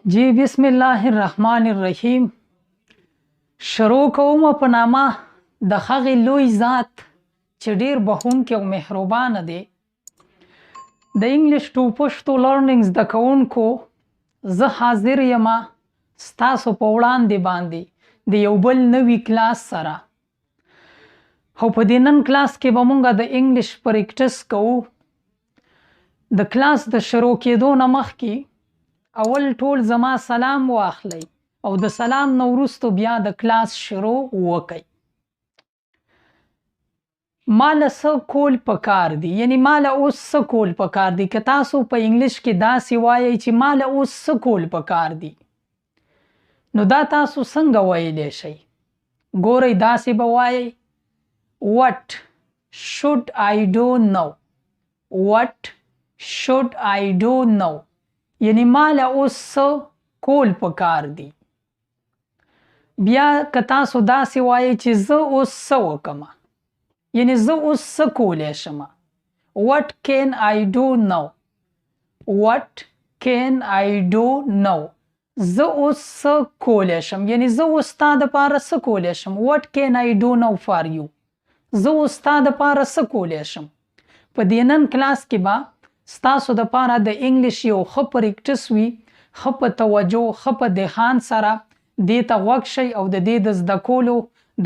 جی، بسم الله الرحمن الرحیم. شروع کوم په نامه د هغې لوی ذات چې ډیر بخښونکی او مهربانه دی. د English to Pashto Learning زده کوونکو، زه حاضر یم ستاسو په وړاندې باندې د یو بل نوي کلاس سره، او په دې نن کلاس کې به مونږ د English practice کوو. د کلاس د شروع کېدو نه مخکې اول ټول زما سلام واخلئ او د سلام نه وروسته بیا د کلاس شروع وکئ. ما له څه کول پکار دي؟ یعنی ما له اوس څه کول پکار دي؟ که تاسو په انګلیش کې داسې وایئ چې ما له اوس څه کول پکار دي، نو دا تاسو څنګه ویلی شئ؟ ګورئ، داسې به وایئ: What should I do now؟ What should I do now؟ یعنی ما له اوس څه کول پکار دي؟ بیا که تاسو داسې وایئ چې زه اوس څه وکم، یعنی زه اوس څه کولی شم؟ What can I do now؟ What can I do now؟ زه اوس څه کولی شم؟ یعنی زه اوس ستا دپاره څه کولی شم؟ What can I do now for you؟ زه اوس ستا دپاره څه کولی شم؟ په دې نن کلاس کې به ستاسو دپاره د English یو ښه practice وي. ښه په توجه، ښه په دهان سره دې ته غوږ شئ او د دې د زده کولو،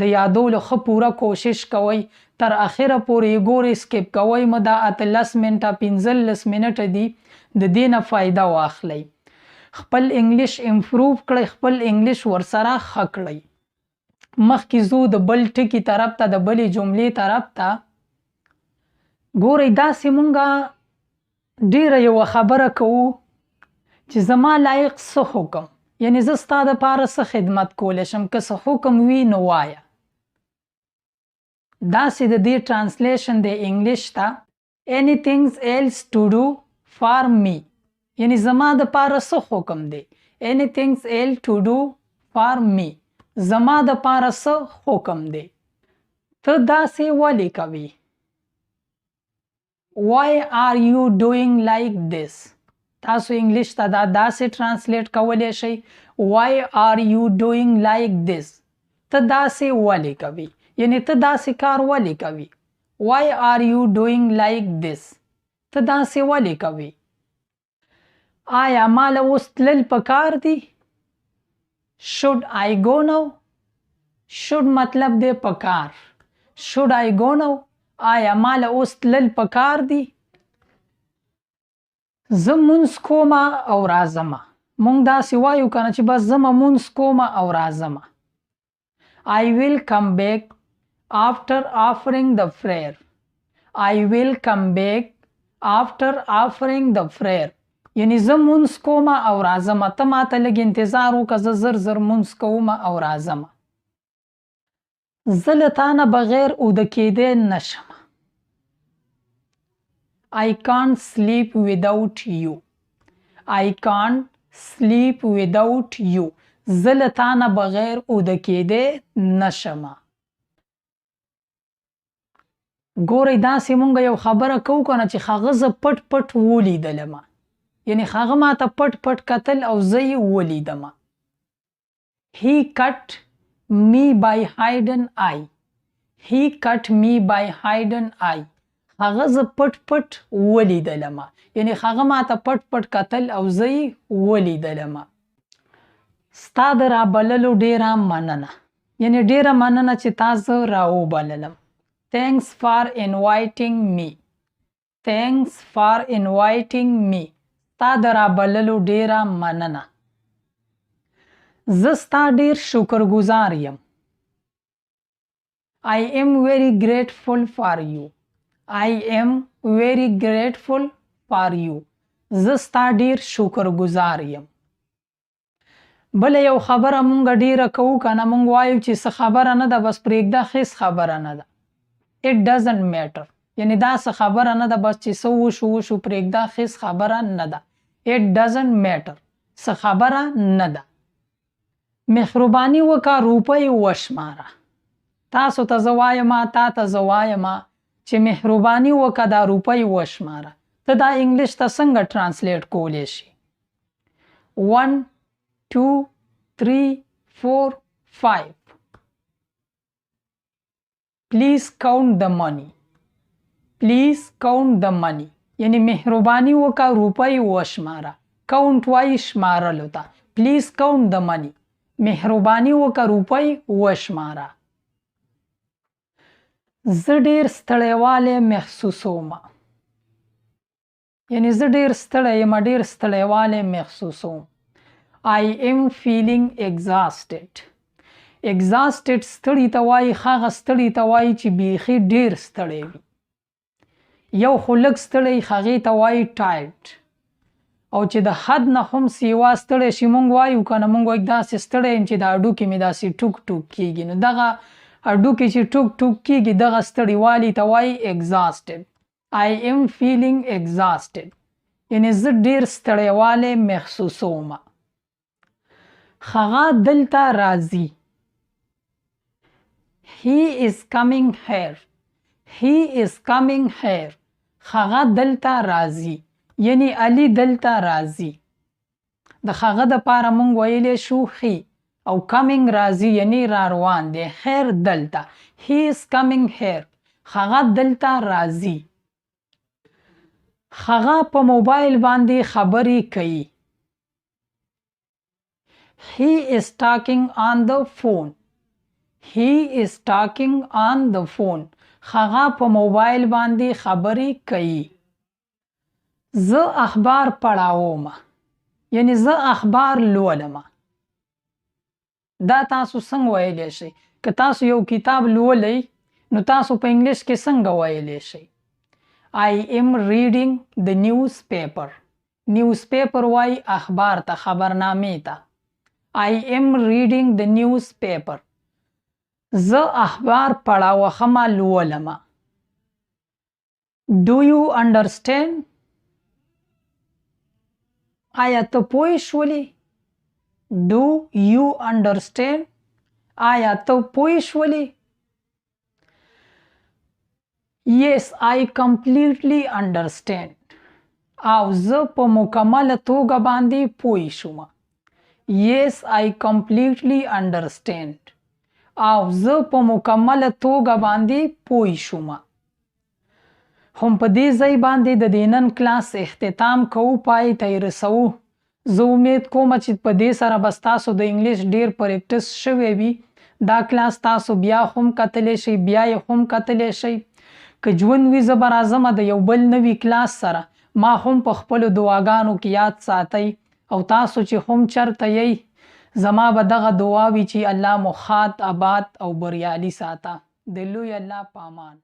د یادولو ښه پوره کوشش کوئ. تر اخره پورې یې ګورئ، skip کوئ مه. دا 18 منټه، 15 منټه دي، د دې نه فایده واخلئ، خپل English improve کړئ، خپل English ورسره ښه کړئ. مخکې ځو د بل ټکي طرف ته، د بلې جملې طرف ته. ګورئ، داسې مونږه ډیره یوه خبره کوو چې زما لایق څه حکم؟ یعنی زه ستا دپاره څه خدمت کولی شم؟ که څه حکم وي نو وایه. داسې د دې translation دی English ته: Anything else to do for me؟ یعنی زما د پاره څه حکم دی؟ Anything else to do for me؟ زما د پاره څه حکم دی؟ ته داسې ولې کوي؟ Why are you doing like this؟ تاسو English ته دا داسې translate کولی شئ: Why are you doing like this؟ ته داسې ولې کوي؟ یعنی ته داسې کار ولې کوي؟ Why are you doing like this؟ ته داسې ولې کوي؟ آیا ما له اوس تلل پکار دي؟ Should I go now؟ Should مطلب دی پکار. Should I go now؟ آیا ما له اوس تلل پکار دي؟ زه مونځ کومه او راځمه. مونږ داسې وایو کنه چې بس زه مونځ کومه او راځمه. I will come back after offering the prayer. I will come back after offering the prayer. یعنی زه مونځ کومه او راځمه، ته ماته لږ انتظار وکړه، زه زر زر مونځ کومه او راځمه. زه له تا نه بغیر اوده کېدی نشم. I can't sleep without you. I can't sleep without you. زه له تا نه بغیر اوده کېدی نشم. ګورئ، داسې مونږ یو خبره کوو کنه چې هغه زه پټ پټ ولیدلم، یعنی هغه ماته پټ پټ کتل او زه یې ولیدم. He caught me by hidden eye. He caught me by hidden eye. هغه زه پټ پټ ولیدلم، یعنی هغه ماته پټ پټ کتل او زه یې ولیدلم. ستا د رابللو ډیره مننه، یعنی ډیره مننه چې تا زه راوبللم. Thanks for inviting me. Thanks for inviting me. ستا د رابللو ډیره مننه. زه ستا ډیر شکرګزار یم. I am very grateful for you. I am very grateful for you. زه ستا ډیر شکرګزار یم. بله یو خبره مونږ ډیره کوو کنه، مونږ وایو چې څه خبره نه ده، بس پرېږده، هیڅ خبره نه ده. It doesn't matter. یعنی دا څه خبره نه ده، بس چې څه وشو وشو، پرېږده، هیڅ خبره نه ده. It doesn't matter. څه خبره نه ده. مهرباني وکړه، روپۍ وشماره. تاسو ته زه وایم، تا ته زه وایم چې مهرباني وکړه، دا روپۍ وشماره. ته دا English ته څنګه translate کولی شي؟ 1 2 3 4 5. Please count the money. Please count the money. یعنی مهرباني وکړه روپۍ وشماره. Count وایي شمارلو ته. Please count the money. مهرباني وکړه روپۍ وشماره. زه ډیر ستړیوالی محسوسوم. یعنی زه ډیر ستړی یم، ډیر ستړیوالی محسوسوم. I am feeling exhausted. Exhausted ستړي ته وایي، هغه ستړي ته وایي چې بیخي ډیر ستړی وي. یو خو لږ ستړی هغې ته وایي tired، او چې د حد نه هم سیوا ستړی شي مونږ وایو که نه، مونږ وایو داسې ستړی یم چې د هډوکي مې داسې ټوک ټوک کیږي. نو دغه هډوکي چې ټوک ټوک کیږي دغه ستړیوالي ته وایي exhausted. I am feeling exhausted. یعنی زه ډیر ستړیوالی محسوسوم. هغه دلته راځي. He is coming here. He is coming here. هغه دلته راځي، یعنی علي دلته راځي. د هغه د پاره مونږ ویلی شو he، او coming راځي یعنی را روان دی. Here دلته. He is coming here. هغه دلته راځي. هغه په موبایل باندې خبرې کوي. He is talking on the phone. He is talking on the phone. هغه په موبایل باندې خبرې کوي. زه اخبار پړاوم، یعنی زه اخبار لولم. دا تاسو څنګه ویلی شئ؟ که تاسو یو کتاب لولئ نو تاسو په انګلیش کې څنګه ویلی شئ؟ I am reading the newspaper. Newspaper وایي اخبار ته، خبرنامې ته. I am reading the newspaper. زه اخبار پړاوخمه لولم. Do you understand? آیا ته پوه شولې؟ Do you understand? آیا ته پوه شولې؟ Yes, I completely understand. او زه په مکمله توګه باندې پوه شوم. Yes, I completely understand. او زه په مکمله توګه باندې پوه شوم. هم په دې ځای باندې د دې نن کلاس اختتام کوو، پای ته یې رسوو. زه امید کوم چې په دې سره به ستاسو د انګلیش ډیر practice شوی وي. دا کلاس تاسو بیا هم کتلی شئ، بیا یې هم کتلی شئ. که ژوند وي زه به راځمه د یو بل نوي کلاس سره. ما هم په خپلو دعاګانو کې یاد ساتئ، او تاسو چې هم چرته یئ زما به دغه دعا وي چې الله مو ښاد، آباد او بریالي ساته. د لوی الله په امان.